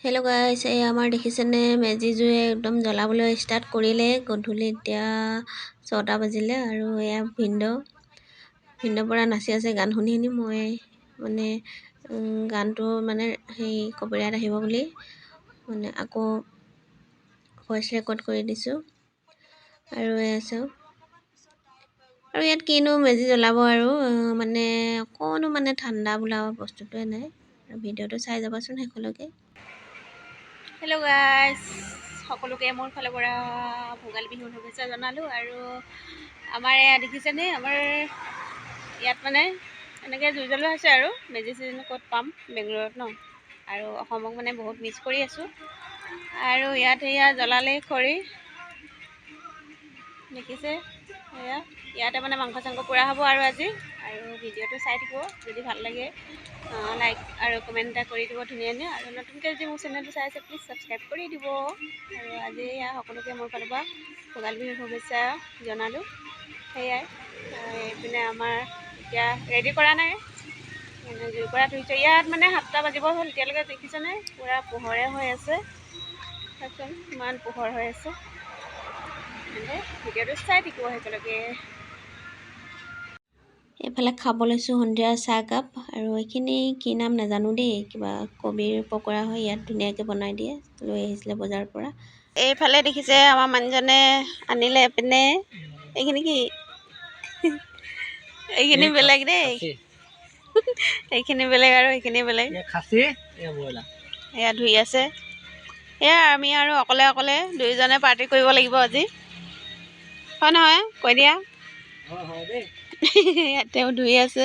Hello' গাইছ, এই আমাৰ দেখিছেনে মেজি জুই একদম জ্বলাবলৈ ষ্টাৰ্ট কৰিলে। গধূলি এতিয়া 6টা বাজিলে আৰু এয়া ভিনদেউ ভিনদেউৰ পৰা নাচি আছে গান শুনি শুনি। মই মানে গানটো মানে সেই কপিৰাইট আহিব বুলি মানে আকৌ ভইচ ৰেকৰ্ড কৰি দিছোঁ। আৰু এয়া চাওক, আৰু ইয়াত কিনো মেজি জ্বলাব আৰু মানে অকণো মানে ঠাণ্ডা বোলা বস্তুটোৱে নাই। আৰু ভিডিঅ'টো চাই যাবাচোন শেষলৈকে। হেল্ল' গাইছ, সকলোকে মোৰ ফালৰ পৰা ভোগালী বিহুৰ শুভেচ্ছা জনালোঁ। আৰু আমাৰ এয়া দেখিছেনে, আমাৰ ইয়াত মানে এনেকৈ জুই জ্বলোৱা হৈছে আৰু মেজি চেজি ক'ত পাম বেংগলোৰত ন। আৰু অসমক মানে বহুত মিছ কৰি আছোঁ। আৰু ইয়াত সেয়া জ্বলালে খৰি দেখিছে, সেয়া ইয়াতে মানে মাংস চাংস পোৰা হ'ব আৰু আজি। আৰু ভিডিঅ'টো চাই থাকিব, যদি ভাল লাগে লাইক আৰু কমেণ্ট এটা কৰি দিব ধুনীয়া ধুনীয়া। আৰু নতুনকৈ যদি মোৰ চেনেলটো চাই আছে প্লিজ ছাবস্ক্ৰাইব কৰি দিব। আৰু আজি এয়া সকলোকে মোৰ ফালৰ পৰা ভোগালী বিহুৰ শুভেচ্ছা জনালোঁ। সেয়াই এইপিনে আমাৰ এতিয়া ৰেডি কৰা নাই, মানে জুই কৰা ধুইছে। ইয়াত মানে 7টা বাজিব হ'ল, এতিয়ালৈকে দেখিছেনে পূৰা পোহৰে হৈ আছে। চাওকচোন ইমান পোহৰ হৈ আছে। তেন্তে ভিডিঅ'টো চাই থাকিব শেষলৈকে। এইফালে খাব লৈছোঁ সন্ধিয়া চাহকাপ। আৰু এইখিনি কি নাম নাজানো দেই, কিবা কবিৰ পকৰা হয়, ইয়াত ধুনীয়াকৈ বনাই দিয়ে, লৈ আহিছিলে বজাৰৰ পৰা। এইফালে দেখিছে আমাৰ মানুহজনে আনিলে এপিনে। এইখিনি কি, এইখিনি বেলেগ দেই, এইখিনি বেলেগ আৰু এইখিনি বেলেগ। এয়া ধুই আছে। সেয়া আমি আৰু অকলে অকলে দুয়োজনে পাৰ্টি কৰিব লাগিব আজি, হয় নহয় কৈ দিয়া। তেওঁ ধুই আছে।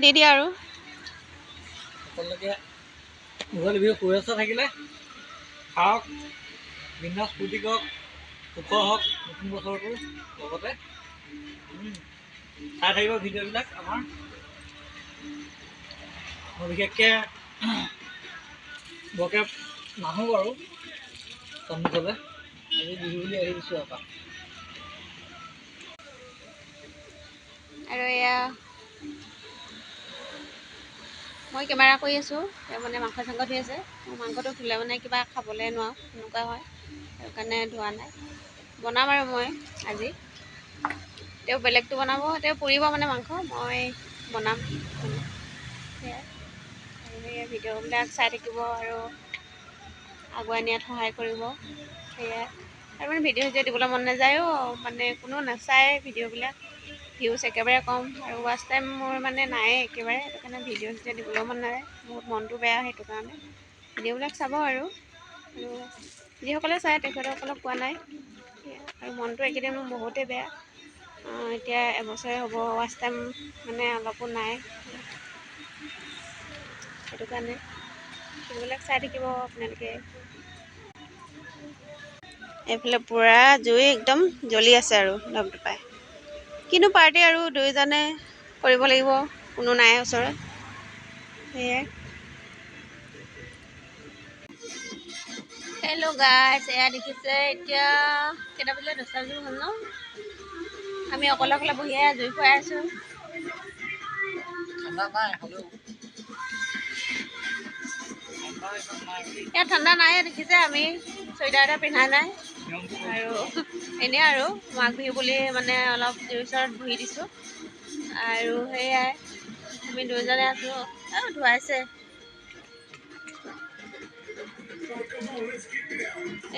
দি দিয়া আৰু সকলোকে ভোগালী বিহু শুভেচ্ছা থাকিলে। খাওক, বিন্দাছ ফূৰ্তি কৰক, সুখৰ হওক নতুন বছৰটো। লগতে চাই থাকিব ভিডিঅ'বিলাক আমাৰ। মই বিশেষকৈ বৰকৈ নাহোঁ বাৰু সন্মুখলৈ, আজি বিহু বুলি আহি দিছোঁ এপাক। আৰু এয়া মই কেমেৰা কৰি আছোঁ, তেওঁ মানে মাংস চাংস ধুই আছে। মোৰ মাংসটো ধুলে মানে কিবা খাবলৈ নোৱাৰোঁ তেনেকুৱা হয়, সেইকাৰণে ধোৱা নাই। বনাম আৰু মই আজি, তেওঁ বেলেগটো বনাব, তেওঁ পুৰিব মানে মাংস, মই বনাম মানে। সেয়াই আৰু সেয়া ভিডিঅ'বিলাক চাই থাকিব আৰু আগুৱাই নিয়াত সহায় কৰিব। সেয়াই আৰু মানে ভিডিঅ' চিডিঅ' দিবলৈ মন নাযায়ো, মানে কোনো নাচায় ভিডিঅ'বিলাক, ভিউজ একেবাৰে কম আৰু ৱাচ টাইম মোৰ মানে নায়ে একেবাৰে। সেইটো কাৰণে ভিডিঅ' চিডিঅ' দিবলৈও মন নাযায়, বহুত মনটো বেয়া, সেইটো কাৰণে ভিডিঅ'বিলাক চাব আৰু। আৰু যিসকলে চায় তেখেতসকলক কোৱা নাই। আৰু মনটো এইকেইদিন মোৰ বহুতেই বেয়া, এতিয়া এবছৰে হ'ব, ৱাচ টাইম মানে অলপো নাই, সেইটো কাৰণে সেইবিলাক চাই থাকিব আপোনালোকে। এইফালে পূৰা জুই একদম জ্বলি আছে আৰু ধপধপাই। কিনো পাৰ্টি আৰু দুয়োজনে কৰিব লাগিব, কোনো নাই ওচৰত। সেয়াই। হেল্ল' গাইছ, এয়া দেখিছে এতিয়া কেইটা বাজিলে, 10টা বাজিব হ'ল ন। আমি অকলে অকলে বহিয়ে জুই ফুৱাই আছোঁ। ইয়াত ঠাণ্ডা নাই দেখিছে, আমি চুৱেটাৰ এটা পিন্ধা নাই। আৰু এনেই আৰু মাঘ বিহু বুলি মানে অলপ জুইৰ ওচৰত বহি দিছোঁ। আৰু সেয়াই আমি দুয়োজনে আছোঁ। ধুৱাইছে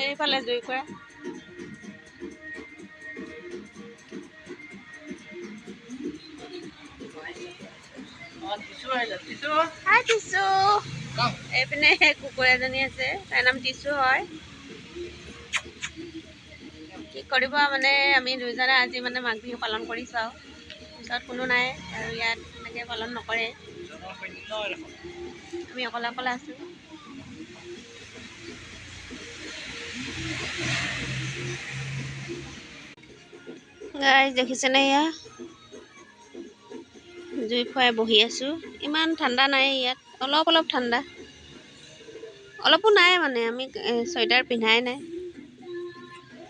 এইফালে জুই কৰা। হাই টিচু, এইপিনে কুকুৰ এজনী আছে, তাইৰ নাম টিচু হয়। কি কৰিব মানে আমি দুয়োজনে আজি মানে মাঘ বিহু পালন কৰিছোঁ আৰু ওচৰত কোনো নাই আৰু ইয়াত এনেকৈ পালন নকৰে, আমি অকলে অকলে আছোঁ। গাইজ দেখিছেনে, এয়া জুই ফুৱাই বহি আছোঁ। ইমান ঠাণ্ডা নাই ইয়াত, অলপ অলপ ঠাণ্ডা, অলপো নাই মানে আমি চুৱেটাৰ পিন্ধাই নাই,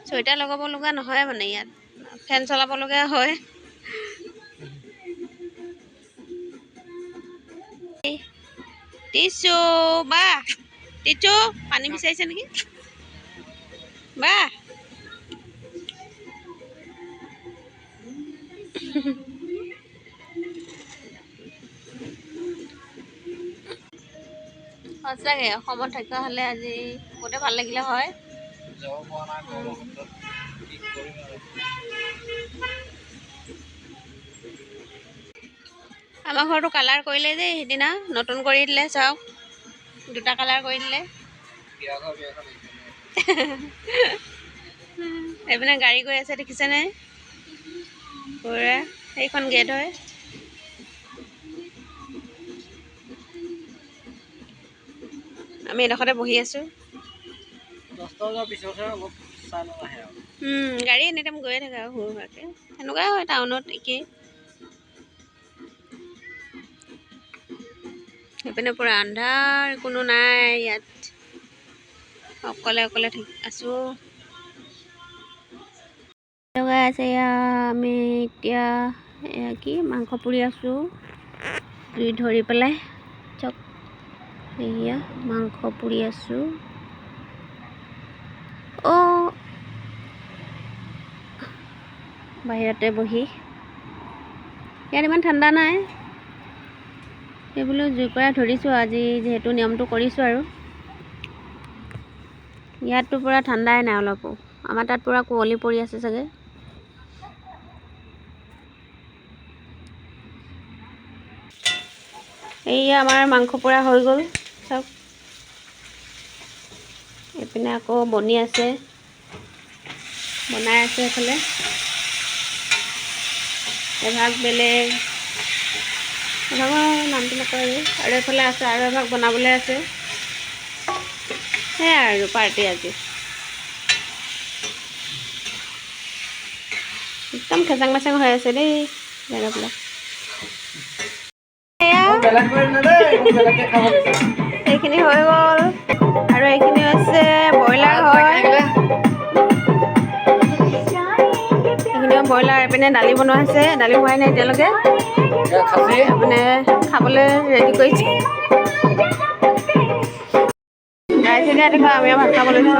চুৱেটাৰ লগাব লগা নহয় মানে ইয়াত, ফেন চলাব লগা হয়। টিচু বা টিচু পানী বিচাৰিছে নেকি বা? সঁচাকে অসমত থকা হ'লে আজি বহুতে ভাল লাগিলে হয়। যাব পৰা নাই গৰমৰ বন্ধত, কি কৰিম আৰু। আমাৰ ঘৰটো কালাৰ কৰিলে দেই, সেইদিনা নতুন কৰি দিলে। চাওক, দুটা কালাৰ কৰি দিলে। বিয়া ঘৰ বিয়া ঘৰ লাগিছে। এইপিনে গাড়ী গৈ আছে, দেখিছেনে? পুৰা সেইখন গেট হয়। আমি এডোখৰতে বহি আছোঁ। 10টা বজাৰ পিছতহে অলপ চাই আহে আৰু। গাড়ী এনি টাইম গৈয়ে থাকে আৰু সৰু সুৰাকৈ। সেনেকুৱাই হয় টাউনত একেই। সেইপিনে পূৰা আন্ধাৰ, কোনো নাই ইয়াত, অকলে অকলে থাকি আছোঁ। লগাই আছে। এয়া আমি এতিয়া এয়া কি মাংস পুৰি আছোঁ জুই ধৰি পেলাই। চাওক, এয়া মাংস পুৰি আছোঁ। অ' বাহিৰতে বহি, ইয়াত ইমান ঠাণ্ডা নাই। সেইবোলো জুইকুৰা ধৰিছোঁ আজি, যিহেতু নিয়মটো কৰিছোঁ আৰু। ইয়াততো পূৰা ঠাণ্ডাই নাই অলপো। আমাৰ তাত পূৰা কুঁৱলী পৰি আছে চাগে। এইয়া আমাৰ মাংস পোৰা হৈ গ'ল, চাওক। এইপিনে আকৌ বনি আছে, বনাই আছে এইফালে। এভাগ বেলেগ, এভাগৰ নামটো নকয় আৰু। আৰু এইফালে আছে আৰু এভাগ বনাবলৈ আছে। সেয়াই আৰু পাৰ্টি আজি। একদম খেচাং মেচাং হৈ আছে দেই জেগাবিলাক। এয়া বেলেগ কৰি দিলে দেই, মোক বেলেগকে খাব দিছে। এইখিনি হৈ গ'ল আৰু এইখিনি হৈছে ব্ৰইলাৰ হয়। এইখিনিও ব্ৰইলাৰ। এইপিনে দালি বনোৱা হৈছে, দালি হোৱাই নাই এতিয়ালৈকে। এয়া খাচী। মানে খাবলৈ ৰেডি কৰিছে। গাইছে দিয়া দেখুৱা, আমি ভাত খাব লৈছোঁ।